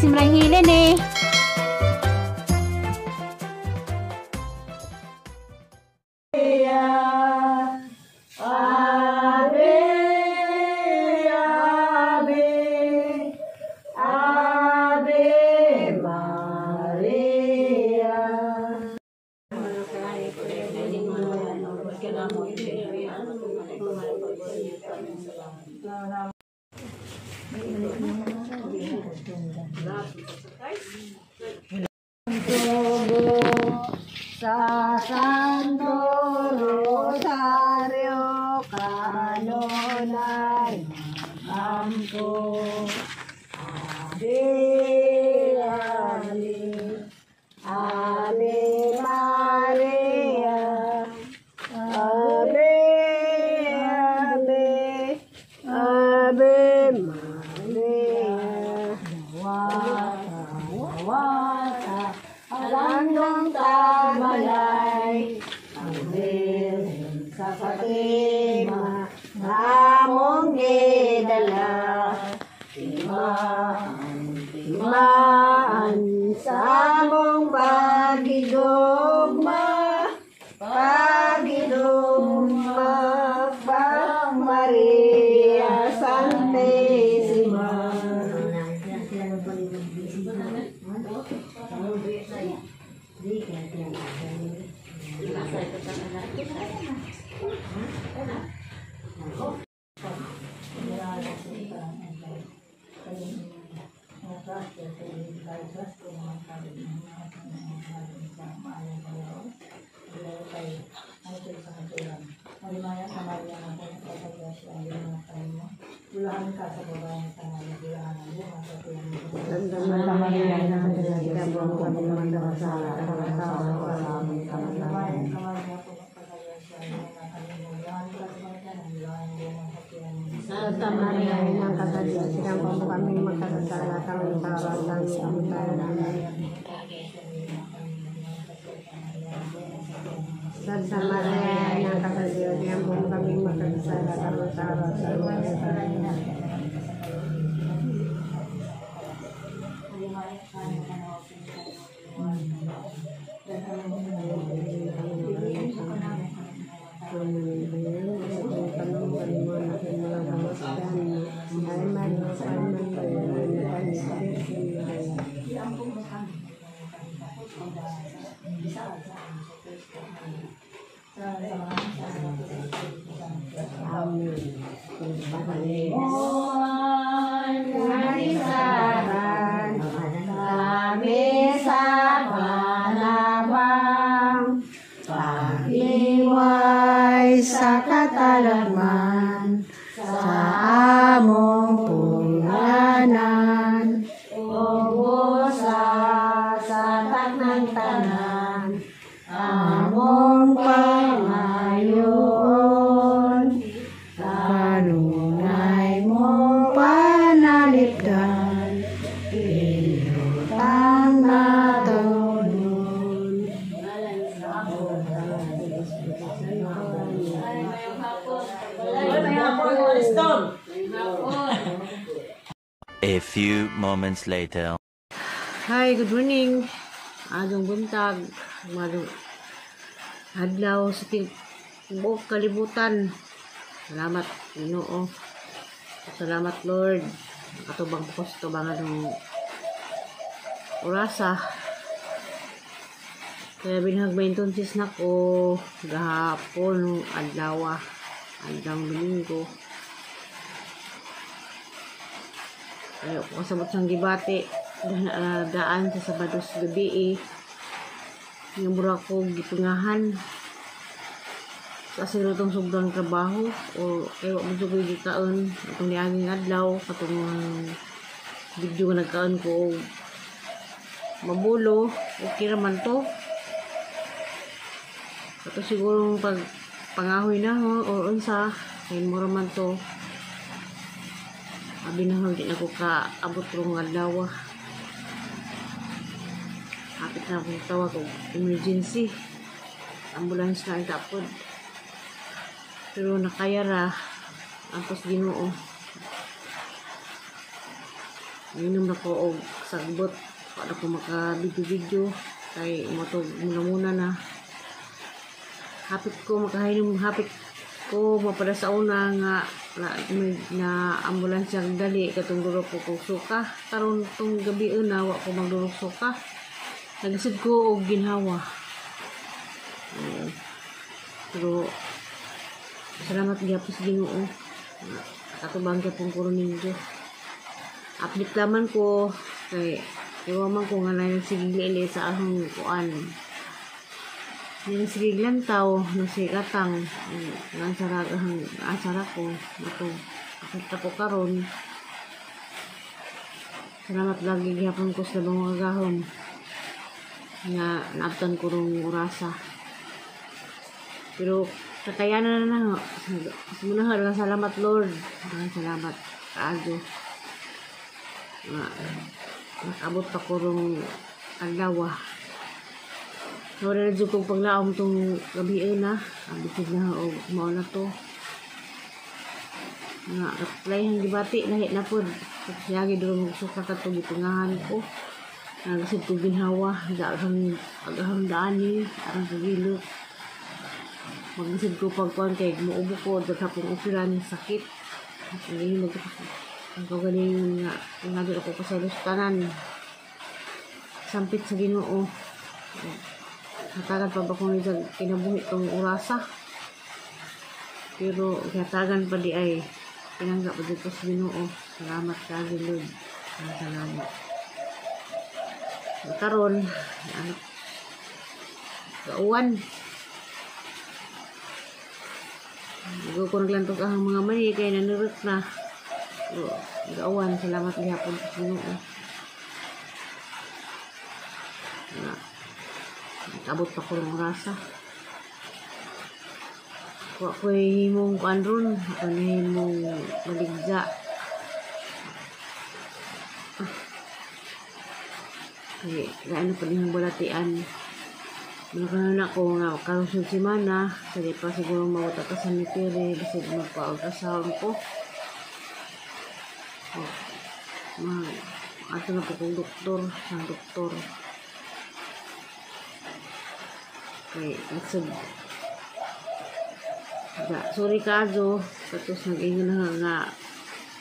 Simrang hilin eh. Sa Santo Rosario kanunay ampo. Ave, Ave, Ave Maria, Ave, Ave, Ave Maria. Wata, wata, alandong tamalay, ang Birhen sa Fatima, among gidala. Timaan, timaan, sa among pagigugma, pagigugma, pag Maria Santissima. Santa Maria, Ina ng Diyos, ikaw kami magkakasala, karon sa aming kamatayan. Santa Maria, Ina ng Diyos, ikaw kami magkakasala, karon sa aming kamatayan. Santa Maria, Ina ng Diyos, ikaw kami magkakasala, karon sa aming kamatayan. Kami sa panabang, pagiway sa katalagman, sa among pungganan, ubusa sa taknang tanan, among pangayon, kanunay mong panalipdan, ang natulon. A few moments later. Hi, good morning. Adong buntag, madong adlaw sa buong kalibutan. Salamat Ginoo. Salamat Lord. Nakatubang po sa tubangan ng orasa. Kaya binhag entonces na ko gahapon adlaw, adlaw Domingo. Ayaw ko kasabot sang gibati daan sa Sabado sa gabi eh. Nga mura ko gipungahan sa siguro itong sobrang trabaho o ewa mo sa ko'y gikaon itong niaging adlaw katong video nga nagkaon ko mabulo, okay raman to. Ito siguro pag pangahoy na ho or unsa kay mura man to. Abi na di na ko kaabot rong adlaw. Hapit na akong tawag og emergency. Ambulance na ang tapod. Pero nakaya ra ang Ginoo. Nainom na ko og sagbot para ko maka video-video kay motog muna-muna na. Hapit ko makahinom, hapit ko mapada sa una nga na, may, na ambulansya ang dali katong durok ko kog suka. Karon tong gabi una wa ko magdurok suka. Naglisod ko og ginhawa. Oo. Pero salamat gyapon sa Ginoo. Katubang gyapon ko ninyo. Update laman ko kay iwa man ko nga na sige lili sa akong kuan. Sige lantaw no si katang nga sara ang asara ko ato akita ko karon. Salamat lagi gihapon ko sa mga gahom nga naabtan ko rong orasa. Pero kakayanan na na. Muna nga, salamat Lord. Salamat kaayo. Nga nakabot pa ko rong adlaw. Wala na dyan kong paglaom tong gabi na. Abot na og mao na to. Nga apply ang gibati lahi na pod. Siyagi duro magsuka katong gitungahan ko. Nagisod ko ginhawa, daghang aghang dani, arang kagilo. Maglisod ko pagkuan kay muubo ko, daghang opera ni sakit. Ang mag ang kagalingon nga nga ako ko sa tanan. Sampit sa Ginoo. Hatagan pa ba kung kinabuhi tong orasa? Pero hatagan pa di ay pinangga pa dito sa Ginoo. Salamat ka, Lord. Salamat. Karon, ano, kauwan. Go ko naglantos ang mga mani kay nanurot na. Pero gauwan, salamat gihapon sa Ginoo. Abot pa ko ng orasa. Wa ko'y himong kuan ron, ako na himong maligja. Kay gaano pa din ang balatian. Mga ko nga karon sa semana, sige pa siguro mawata ka sa mitiri, bisag magpa-ultrasound ko. Oh, mag ato na po kong doktor, sang doktor. Kay lisod. Da, sorry kazo, tapos nag-ingon na nga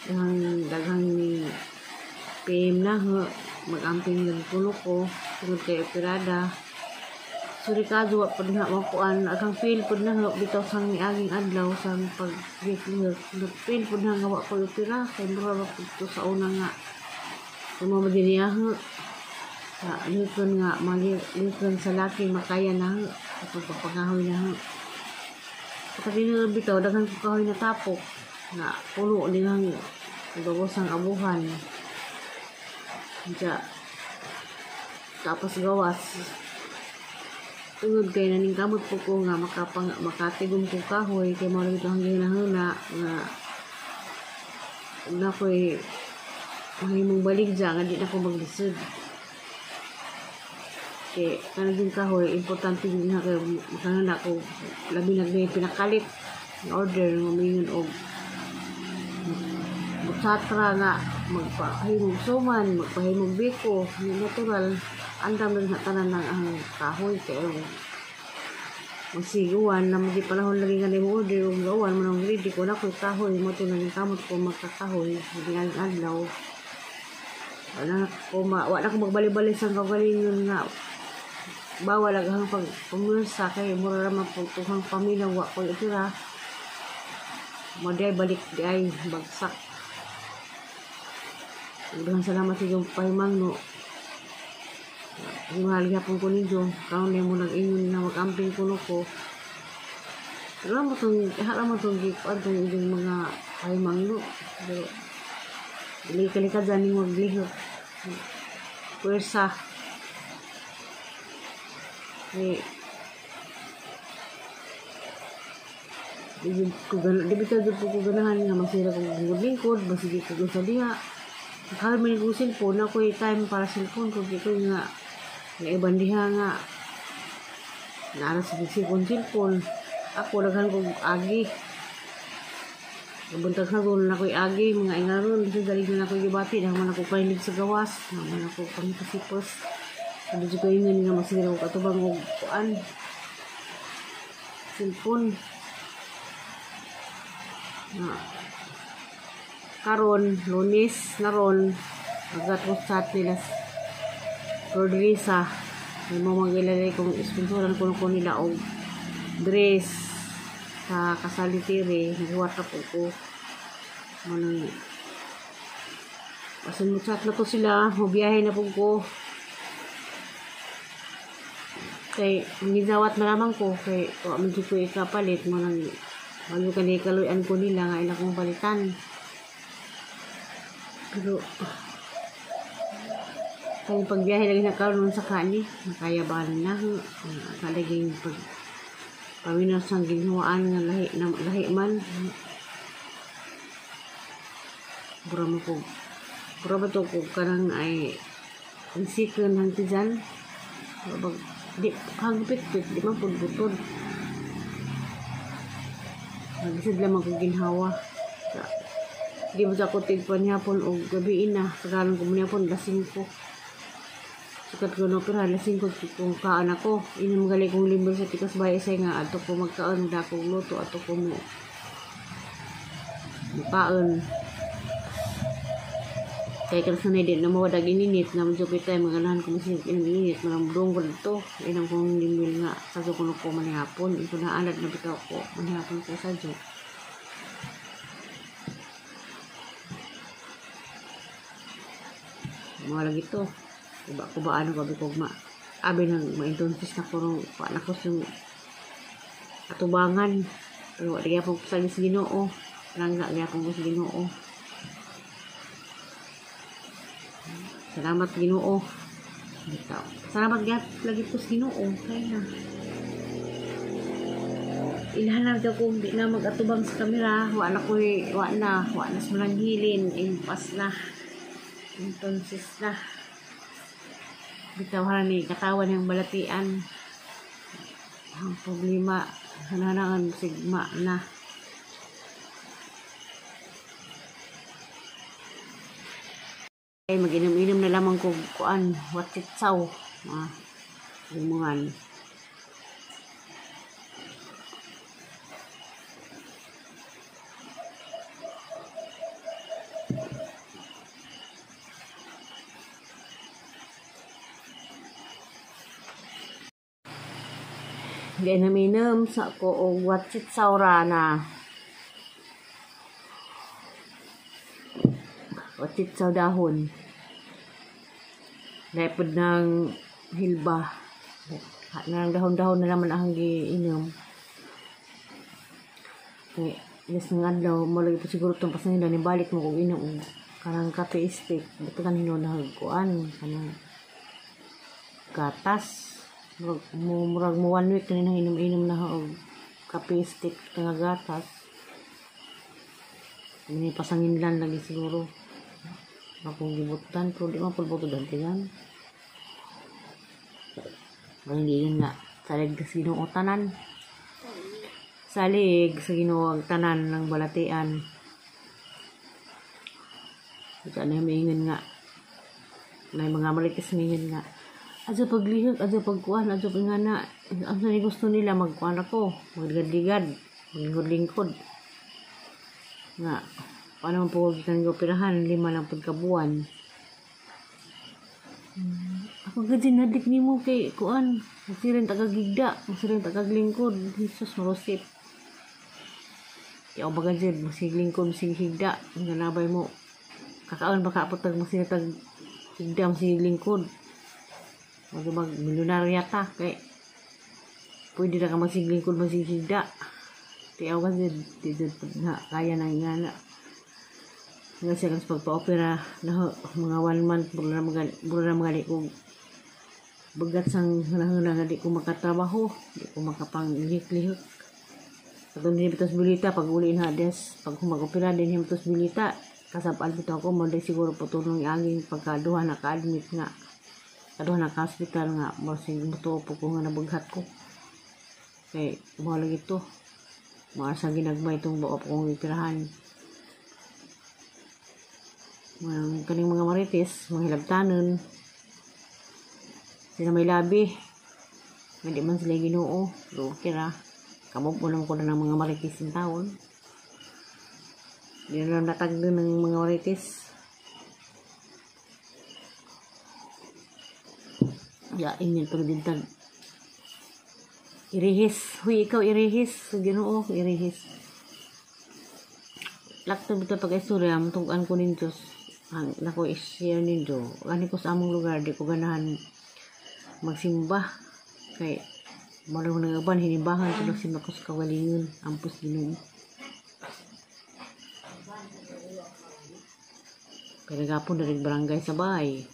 daghang daghang ni PM na ho, mag-amping ng puno ko tungod kay operada. Sorry kazo, wa pud na makuan, agang feel pud na ho bitaw sang niaging adlaw sang pag feel pud na nga wa ko opera kay mura ba pud to sa una nga tumo niya ho. Sa likon nga malikon sa laki makaya na ho, atong pagpangahoy na ho. Pagka bitaw daghan ko kahoy na tapok nga puno nihang gawas ang abuhan. Diya, tapos gawas. Tungod kay naning kamot po ko nga makatigom ko kahoy kay mao ito ang ginahuna nga na ko'y mahimong baligya nga di na ko maglisod. Kay kanang kahoy importante din na kay makangana ko labi na may pinakalit ng order nga moingon og butsatra nga magpahimog suman, magpahimog biko, natural andam na tanan ng ang kahoy kay magsiguan na magi panahon lagi nga nimo order ug gawan mo nang ready ko na ko'y kahoy mo to nang kamot ko magkakahoy hindi adlaw. Wala ko ma wala ko magbali-bali sa kagalingon nga bawal ang pag pumulsa kay mura ra man pugtuhang pamilya wa ko'y opera. Mo di balik di ay bagsak. Daghang salamat sa inyong pahimangno. Mahal gyapon ko ninyo. Karon mo nag-ingon na mag-amping kuno ko. Pero mo tong hala mo tong gikuan tong inyong mga pahimangno. Pero dili kalika dyan ning maglihok. Puwersa. Eh, di ko ganahan nga masira kong lingkod, basige ko sa diha. Nakaroon man kong cellphone, ako'y time para cellphone ko, di ko nga naiban diha nga naara sa cellphone. Ako daghan kong agi. Buntag sa na ako'y agi, mga ingaron, kasi dali na ako'y gibati, dahil man ako pahilig sa gawas, naman ako pangipasipos. Sabi ko ingon nga masigil ako katubang og kuan. Cellphone. Na. Karon, Lunes na ron, magkat nila Rodrisa. May mga magilalay kong sponsoran ko nila og dress sa kasalitiri, nagwata po ko. Manang basin mo chat na to sila, mabiyahe na po ko. Kay gizawat na lamang ko kay wa man ko ikapalit manang walo ka ni kaluyan ko nila nga ila kong palitan. Pero kay pagbiyahe lagi na karon sa kani, nakaya ba na kalaging pag paminaw sang ginhuan nga lahi na lahi man. Bura mo ko. Bura ba to ko kanang ay ang sikon hangtijan. Bag di hagpit-pit di man pud butod. Nagisad lamang kong ginhawa. Di mo sa ko tigpan hapon og gabi na. Sagalan ko muna hapon alas 5. Sukat ko no pero alas 5 kung kaan ako. Inom gali kong limbo sa tikas bahay say nga ato ko magkaon dakong luto ato ko mo mukaon. Kay kan sanay din na mawadag ininit na medyo kita maganahan ko masig ininit manang ko dito. Inam kong limbil nga sadyo ko ko manihapon. Ito na anad na bitaw ko manihapon ko sadyo. Mga lagi to. Kuba kuba ano gabi ko ma abi nang maintonsis na ko pa na ko sa atubangan. Pero wala gyapon ko sa Ginoo. Langga gyapon ko sa Ginoo. Salamat Ginoo. Bitaw. Salamat gyap lagi ko sa Ginoo kay na. Ilhan na daw kung di na mag-atubang sa kamera, wa na ko wa na sa malanghilin, impas na. Entonces na. Bitaw ni katawan ng balatian. Ang problema hanangan sigma na. Ay mag-inom-inom na lamang ko kuan watitsaw. Ah, limungan. Gainom-inom sa ko og watitsaw ra na. Watitsaw dahon. Laipod ng hilba. Nang dahon-dahon na naman ang giinom. Kaya, yes ng adlaw, malagi po siguro itong pasangilan, nibalik mo kung inom kanang kape stick. Buto kan hinunahag kuan, kanang gatas. Murag mo 1 week na inom-inom na og kape stick nga gatas. Ini pasanginlan lagi siguro. Akong gibutan pero di man pulboto dantigan. Hindi yun nga salig sa Ginoo tanan. Salig sa Ginoo ang tanan ng balatian. Ito na yung maingon nga. May mga malitis maingon nga. Adyo paglihok, adyo pagkuhan, adyo pingana. Ang sani gusto nila magkuhan ako. Magligad-ligad, maglingkod-lingkod. Nga, paano man po gikan ko pirahan, 5 lang pud ka buwan. Ako gud nadik nimo kay kuan, masirin tagagigda, masirin tagaglingkod, Jesus marosip. Yaw baga jud masiglingkod, masighigda, ganabay mo. Kakaon baka apot tag masirin tag higda, masiglingkod. Mag milyonarya ta kay pwede na ka masiglingkod, masighigda. Tiyaw ka jud, di jud na kaya na ingana. Nga siya kasi pagpa-opera na mga 1 month mura na magali ko bagat sang hunahuna nga di ko makatrabaho, di ko makapanglihok-lihok. Katong din bitos bilita pag uli na des pag mag-opera din bitos bilita kasab-an bitaw ko mo siguro po tulong aging pagkaduha na ka-admit nga kaduha na ka-hospital nga masig buto po ko nga nabaghat ko. Kay mo lagi to. Mga sa ginagmay itong bao po kong ipirahan. Mga kaning mga marites, mga hilabtanon. Sila may labi. Hindi man sila Ginoo. Pero okay ra. Kamog mo naman ko na ng mga marites in taon. Hindi na lang natagdo ng mga marites. Yain yun pag dintag. Irihis. Huy, ikaw irihis. Ginoo, irihis. Lakto bitaw pag-istorya, matugan ko ninyo. Ang nako i-share ninyo. Gani ko sa among lugar, di ko ganahan magsimba. Kay, marang nangaban, hinibahan, tulog simba ko sa kagalingon. Ampos Ginoo. Pero gapon na rin barangay sa bahay.